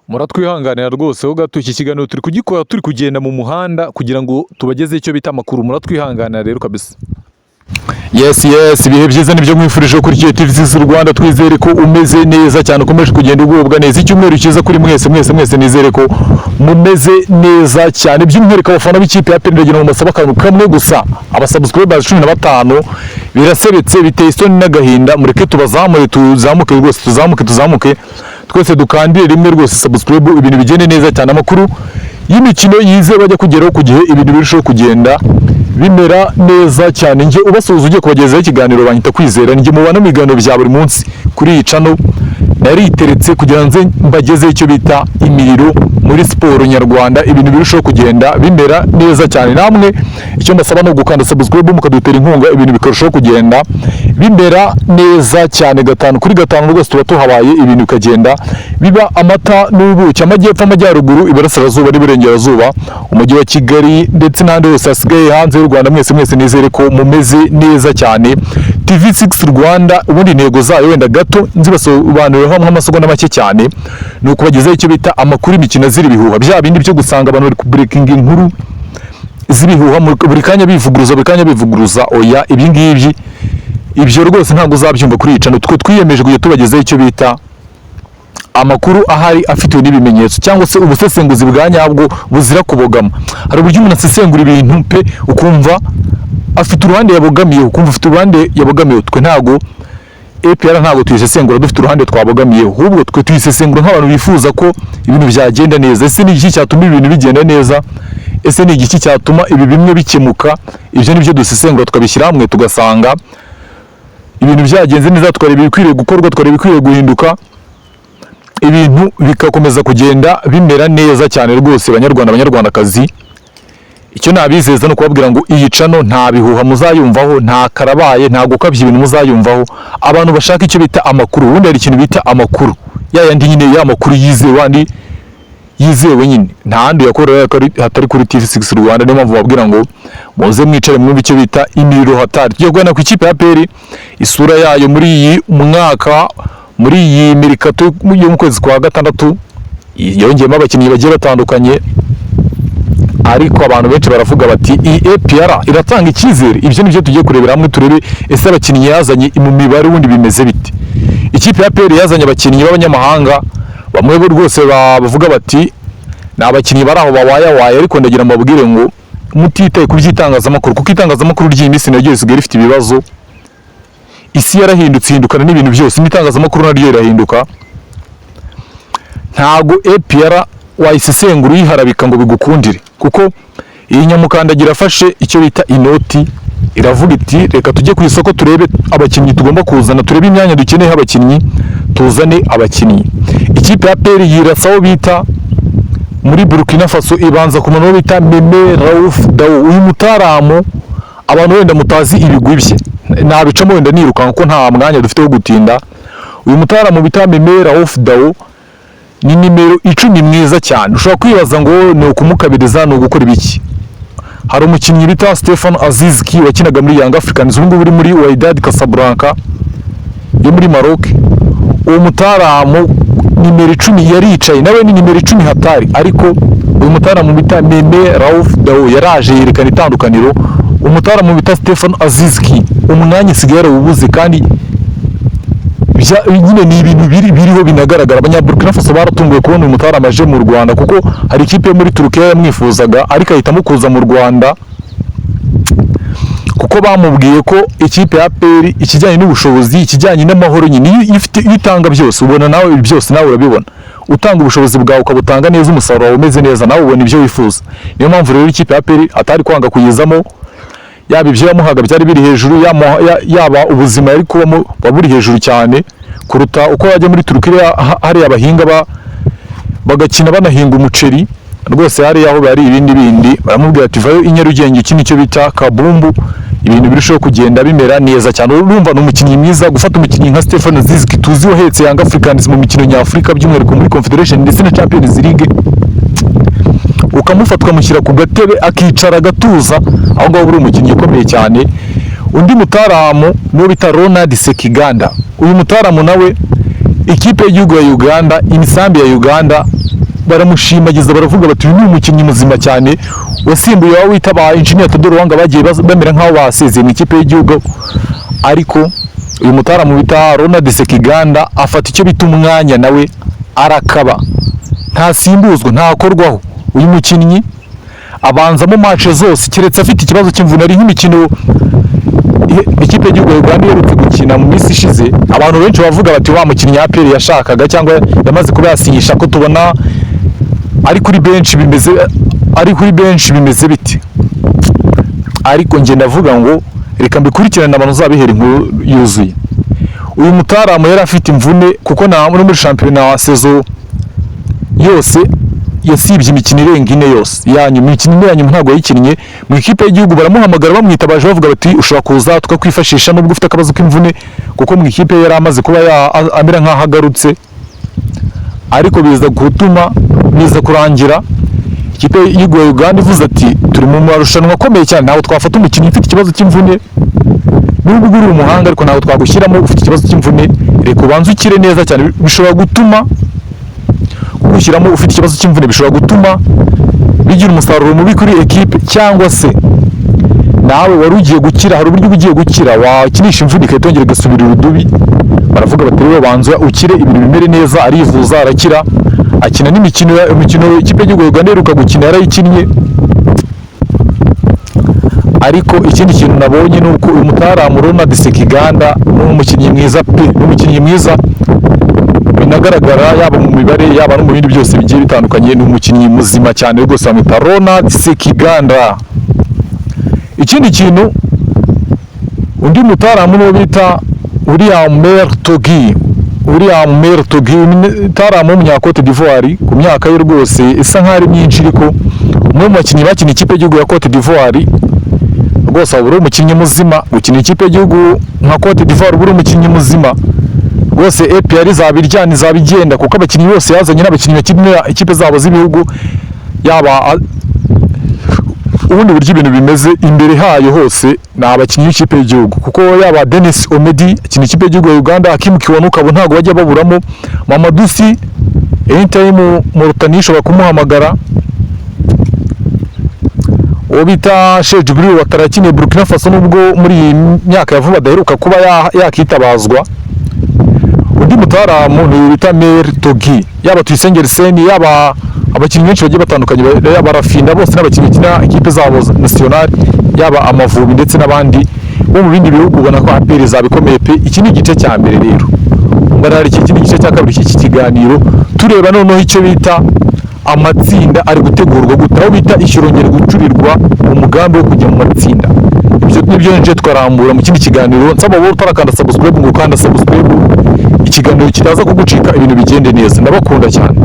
Muratwihanganira rwose ho gato, iki kiganiro turi kugikora turi kugenda mu muhanda kugira ngo tubageze icyo bita amakuru. Muratwihanganira rero kabisa. Yes, ibihe byiza nibyo mwifurije kuri TV z'u Rwanda. Twizere ko umeze neza cyane, ukomeje kugenda ugubwa neza. Icyumweru cyiza kuri mwese, mwese, mwese. Nizere ko mumeze neza cyane, by'umwihariko abafana b'ikipe ya APR. Ndagira ngo mbasabe akantu kamwe gusa: aba subscribers 15 birasebetse, biteye isoni n'agahinda. Mureke tubazamure, tuzamuke rwose, tuzamuke, tuzamuke twese, dukandire rimwe rwose subscribe, ibintu bigende neza cyane. Amakuru y'imikino yizewe bajya kugeraho ku gihe, ibintu birushaho kugenda bimera neza cyane. Njye ubasuhuza, ugiye kubagezaho ikiganiro, banyita Kwizera. Njye mubana mu biganiro bya buri munsi kuri iyi channel nariteretse kugira ngo nze mbagezeho icyo bita imiriro muri siporo nyarwanda, ibintu birushaho kugenda bimera neza cyane. Namwe icyo mbasaba ni ugukanda subscribe, mukadutera inkunga, ibintu bikarushaho kugenda bimera neza cyane. Gatanu kuri gatanu rwose tuba tuhabaye, ibintu bikagenda biba amata n'ubuki. Amajyepfo, amajyaruguru, iburasirazuba n'iburengerazuba, umujyi wa Kigali ndetse n'ahandi hose hasigaye hanze y'u Rwanda, mwese mwese nizere ko mumeze neza cyane. TV6 Rwanda ubundi intego zayo, wenda gato nzibasobanuriraho nk'amasegonda make cyane, ni ukubagezaho icyo bita amakuru y'imikino azira ibihuha, bya bindi byo gusanga abantu bari kubreakinga inkuru z'ibihuha buri kanya bivuguruza, buri kanya bivuguruza. Oya, ibi ngibi ibyo rwose ntabwo uzabyumva kuri iyi channel. Twe twiyemeje kujya tubagezaho icyo bita amakuru ahari, afitiwe n'ibimenyetso cyangwa se ubusesenguzi bwa nyabwo buzira kubogama. Hari uburyo umuntu asesengura ibintu pe, ukumva afite uruhande yabogamiyeho, ukumva afite uruhande yabogamiyeho. Twe ntabwo, APR ntabwo tuyisesengura dufite uruhande twabogamiyeho, ahubwo twe tuyisesengura nk'abantu bifuza ko ibintu byagenda neza. Ese ni iki cyatuma ibintu bigenda neza? Ese ni igiki cyatuma ibi bimwe bikemuka? Ibyo ni byo dusesengura, tukabishyira hamwe, tugasanga ibintu byagenze neza, tukareba ibikwiriye gukorwa, tukareba ibikwiriye guhinduka, ibintu bigakomeza kugenda bimera neza cyane rwose. Banyarwanda, banyarwandakazi, icyo nabizeza ni ukubabwira ngo iyi channel nta bihuha muzayumvaho, nta karabaye, nta gukabya ibintu muzayumvaho. Abantu bashaka icyo bita amakuru, ubundi hari ikintu bita amakuru ya yandi nyine, ya makuru yizewe, andi yizewe nyine, nta handi uyakorera hatari kuri TV6 Rwanda. Niyo mpamvu babwira ngo muze mwicare mwumve icyo bita imiriro hatari. Tugiye kuganira ku ikipe ya APR, isura yayo muri iyi mwaka, muri iyi mercato yo mu kwezi kwa gatandatu yongeyemo abakinnyi bagiye batandukanye, ariko abantu benshi baravuga bati: "Iyi APR iratanga icyizere?" Ibyo nibyo tugiye kurebera hamwe, turebe ese abakinnyi yazanye mu mibare ubundi bimeze bite. Ikipe ya APR yazanye abakinnyi b'abanyamahanga, bamwe bo rwose bavuga bati ni abakinnyi bari aho bawayawaye, ariko ndagira ngo mbabwire ngo mutitaye ku by'itangazamakuru, kuko itangazamakuru ry'iyi minsi naryo risigaye rifite ibibazo. Isi yarahindutse, ihindukana n'ibintu byose, n'itangazamakuru naryo rirahinduka. Ntago APR wayisesengura uyiharabika ngo bigukundire, kuko iyi nyamukandagira afashe icyo bita inoti, iravuga iti: "Reka tujye ku isoko, turebe abakinnyi tugomba kuzana, turebe imyanya dukeneyeho abakinnyi, tuzane abakinnyi." Ikipe ya APR yirasa aho bita muri Burkina Faso, ibanza ku muntu bita Meme Raouf Dao. Uyu mutaramu, abantu wenda mutazi ibigwi bye, nabicamo wenda nirukanka kuko nta mwanya dufite wo gutinda. Uyu mutaramu bita Meme Raouf Dao ni nimero 10 mwiza cyane. Ushobora kwibaza ngo ni ukumukabiriza, ni ugukora ibiki? Hari umukinnyi bita Stefan Aziz Ki wakinaga muri Young Africans, ubu ngubu uri muri Wydad Casablanca yo muri Maroc. Uwo mutaramu nimero 10 yaricaye, nawe ni nimero 10 hatari, ariko uyu mutaramu bita Meme Raouf Dao yaraje yerekana itandukaniro. Umutaramu bita Stefan Aziz Ki umwanya asigaye yarawubuze, kandi nyine ni ibintu biriho binagaragara. Abanyaburkina Faso baratunguwe kubona uyu mutaramu aje mu Rwanda, kuko hari ikipe yo muri Turukiya yamwifuzaga, ariko ahitamo kuza mu Rwanda kuko bamubwiye ko ikipe ya APR, ikijyanye n'ubushobozi, ikijyanye n'amahoro nyine, iyo ifite, iyo itanga byose, ubona nawe ibi byose, nawe urabibona. Utanga ubushobozi bwawe, ukabutanga neza, umusaruro wawe umeze neza, nawe ubona ibyo wifuza. Niyo mpamvu rero ikipe ya APR atari kwanga kuyizamo, yaba ibyo yamuhaga byari biri hejuru, yaba ubuzima yari kubamo buba buri hejuru cyane kuruta uko yajya muri Turukiya, hariya bahinga bagakina banahinga umuceri rwose. Hariya aho bari ibindi bindi, baramubwira ati: "Vayo i Nyarugenge." Iki nicyo bita kabumbu, ibintu birushaho kugenda bimera neza cyane. Urumva ni umukinnyi mwiza. Gufata umukinnyi nka Stefan Aziz Ki tuzi wahetse Young Africans mu mikino nyafurika, by'umwihariko muri Confederation ndetse na Champions League, ukamufata ukamushyira ku gatebe akicara agatuza aho ngaho, uri umukinnyi ukomeye cyane. Undi mutaramu niwo bita Ronald Sekiganda. Uyu mutaramu nawe, ikipe y'igihugu ya Uganda, imisambi ya Uganda. Baramushimagiza, baravuga bati: "Uyu ni umukinnyi muzima cyane wasimbuye waba witaba Engineer Tadoro Wanga." Bagiye bamera nk'aho basezeye mu ikipe y'igihugu, ariko uyu mutaramu bita Ronald Sekiganda afata icyo bita umwanya, nawe arakaba, ntasimbuzwa, ntakorwaho. Uyu mukinnyi abanzamo match zose keretse afite ikibazo cy'imvune. Ari nk'imikino ikipe y'igihugu ya Uganda iherutse gukina mu minsi ishize, abantu benshi bavuga bati: "Wa mukinnyi APR yashakaga cyangwa yamaze kuba yasinyisha, ko tubona ari kuri bench, bimeze, ari kuri bench bimeze bite?" Ariko njye ndavuga ngo reka mbikurikirane, abantu uzabihera inkuru yuzuye. Uyu mutaramu yari afite imvune, kuko na no muri shampiyona wa saison yose yasibye imikino irenga ine yose ya nyuma. Imikino ine ya nyuma ntabwo yayikinnye. Mu ikipe y'igihugu baramuhamagara, bamwitabaje, bavuga bati: "Ushobora kuza tukakwifashisha nubwo ufite akabazo k'imvune," kuko mu ikipe yari amaze kuba amera nk'aho agarutse. Ariko biza gutuma, biza kurangira ikipe y'igihugu ya Uganda ivuze ati: "Turi mu marushanwa akomeye cyane, ntabwo twafata umukinnyi ufite ikibazo cy'imvune. Nubwo uri umuhanga, ariko ntabwo twagushyiramo ufite ikibazo cy'imvune. Reka ubanze ukire neza cyane." Bishobora gutuma kugushyiramo ufite ikibazo cy'imvune bishobora gutuma bigira umusaruro mubi kuri ekipe, cyangwa se nawe wari ugiye gukira, hari uburyo uba ugiye gukira wakinisha imvune igahita yongera igasubira irudubi. Baravuga bati: "Rero banza ukire, ibintu bimere neza." Arivuza, arakira, akina n'imikino. Imikino ikipe y'igihugu ya Uganda iheruka gukina yarayikinnye. Ariko ikindi kintu nabonye ni uko uyu mutaramu Ronald Sekiganda ni umukinnyi mwiza pe, ni umukinnyi mwiza binagaragara, yaba mu mibare, yaba no mu bindi byose bigiye bitandukanye. Ni umukinnyi muzima cyane rwose, bamwita Ronald Sekiganda. Ikindi kintu, undi mutaramu n'uwo bita William Mer Togi. William Mer Togi, umutaramu w'umunya Cote d'Ivoire, ku myaka ye rwose isa nkaho ari myinshi, ariko umwe mu bakinnyi bakina ikipe y'igihugu ya Cote d'Ivoire rwose waba uri umukinnyi muzima. Gukina ikipe y'igihugu nka Cote d'Ivoire uba uri umukinnyi muzima rwose. APR izaba iryana, izaba igenda, kuko abakinnyi bose yazanye n'abakinnyi bakinira ikipe zabo z'ibihugu. Yaba ubundi buryo ibintu bimeze imbere hayo hose ni abakinnyi b'ikipe y'igihugu, kuko yaba Denis Omedi akina ikipe y'igihugu ya Uganda, Hakim Kiwanuka, abo ntabwo bajya baburamo, Mamadou Sy anytime Mauritania ishobora kumuhamagara, uwo bita Cheick Djibril Ouattara yakiniye Burkina Faso, nubwo muri iyi myaka ya vuba adaheruka kuba yakitabazwa. Undi mutaramu ni bita Mer Togi, yaba Tuyisenge Arsene, yaba abakinnyi benshi bagiye batandukanye, yaba Rafinda, bose n'abakinnyi bakina ikipe zabo national, yaba Amavubi ndetse n'abandi bo mu bindi bihugu. Ubona ko APR izaba ikomeye pe. Iki ni igice cya mbere rero, ngarara iki ni igice cya kabiri cy'iki kiganiro, tureba noneho icyo bita amatsinda ari gutegurwa gute, aho bita ishyurongera gucurirwa umugambi wo kujya mu matsinda. Ibyo nibyo nje twarambura mu kindi kiganiro. Nsaba wowe utarakanda subscribe ngo ukanda subscribe, ikiganiro kitaza kugucika, ibintu bigende neza. Ndabakunda cyane.